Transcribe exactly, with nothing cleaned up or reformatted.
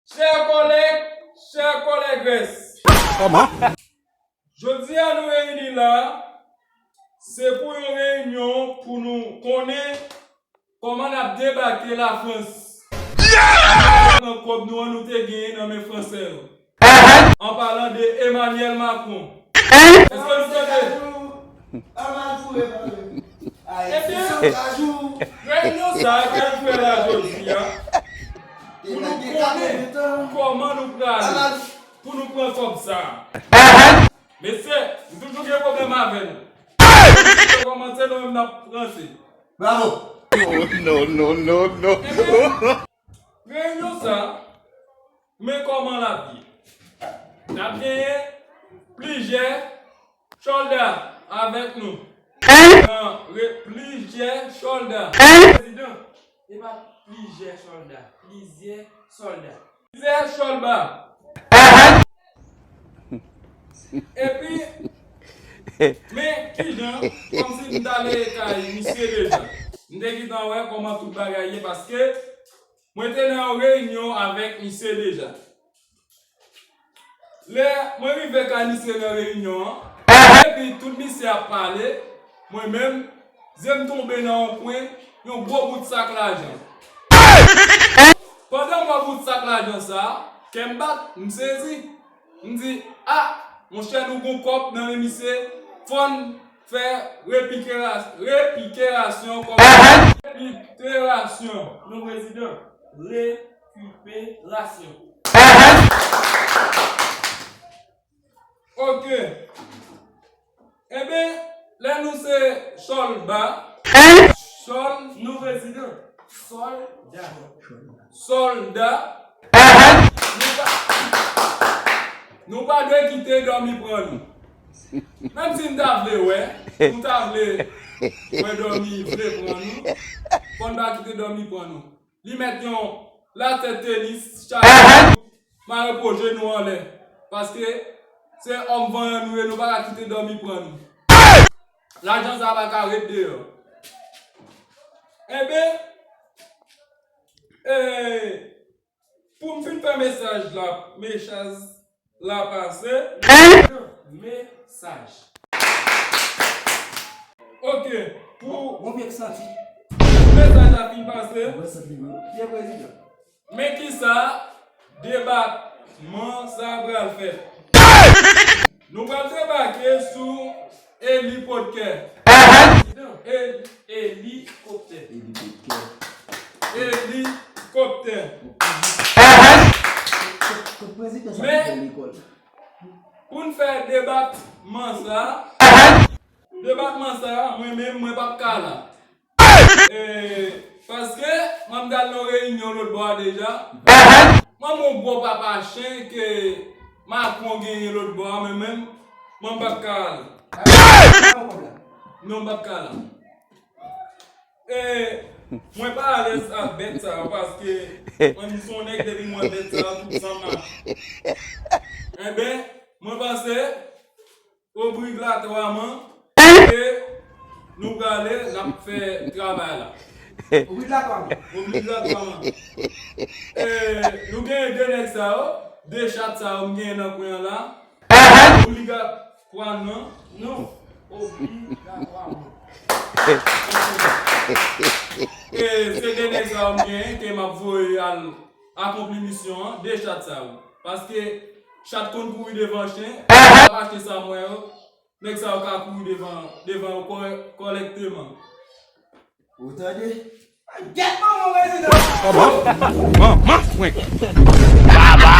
Chè kòlèg, chè kòlègrès. Jodi a nou reyini la, se pou yon reyinyon pou nou konnen kòman n ap debake Lafrans. Nan kòb nou an nou te genyen nan men fransè yo. An palan de Emmanuel Macron. Èske nou tande? Ebyen, reyinyon sa a k ap fè la jodi a, pou nou konnen kòman nou prale pou nou pran kòb sa a. Mesye, m toujou gen pwoblèm avè nou. Kòmanse nou menm n ap ranse. Bravo! No, no, no, no, no. Ebyen, reyinyon sa a, men kòman l ap ye. N ap genyen plizyè sòlda avèk nou. Nan re-, plizyè sòlda. Prezidan, e pa plizyè sòlda, plizyè sòlda. Plizyè sòlda. Epi, men kijan, kòmsi m t ale kay misye deja. M te gentan wè kòman tout bagay ye, paske mwen te nan yon reyinyon avèk misye deja. Lè mwen rive kay misye nan reyinyon an, epi tout misye ap pale, mwen menm, zye m tonbe nan yon kwen, yon gwo bout sak lajan. Pandan m wè bout sak lajan sa a, kè m bat, m sezi. M di, a, monchè, nou gon kòb nan men misye, fò n fè repikera-, repikerasyon kòb. Repikerasyon, non, prezidan. Rekiperasyon. Ok. Enben, lè nou se sòlba, sòl, non, prezidan. Sòlda. Sòlda. Nou pa, nou pa dwe kite dòmi pran nou. Menm si n ta vle wè, nou ta vle wè dòmi vle pran nou, fò n pa kite dòmi pran nou. Li mèt yon latèt tenis, chak mare pwoje nou anlè. Paske se òm vanyan nou ye, nou pa ka kite dòmi pran nou. Lajan sa pa ka ret deyò. Enben, e, pou m fin fè mesaj la, mesaj la pase. Mesaj. Ok, pou. Bon, bon, byen santi. Mesaj la fin pase. Mwen santi mwen. Byen, prezidan. Men kisa debakman sa a pral fè. Nou pral debake sou elikoptè. Eli-, elikoptè. Elikoptè. Elikoptè. Men, pou n fè debakman sa a, debakman sa a, mwen menm, mwen p ap ka la. E, paske mwen m t al nan reyinyon lòt bò a deja. Mwen m yon gwo papa chen ke Macron genyen lòt bò a, men menm, mwen m p ap ka al. Non, m p ap ka al. E, mwen pa alèz ak bèt sa yo, paske mwen m se yon nèg depi m wè bèt sa yo, tout san mache. Enben, mwen panse, obligatoirement, ke nou prale, n ap fè travay la. Obligatoirement. Obligatoirement. E, nou genyen de nèg sa yo, de chat sa yo m genyen nan kwen an la. Obligatoirement. Non. Obligatoirement. E, se de nèg sa yo m genyen ke m ap voye al akonpli misyon an, de chat sa yo. Paske chat konn kouri devan chen, ap achte sa mwen yo. Nèg sa yo ka kouri devan, devan yo kò-, kòrèkteman. Ou tande? Gèt manman prezidan! Kòman? Manman mwen! Baba!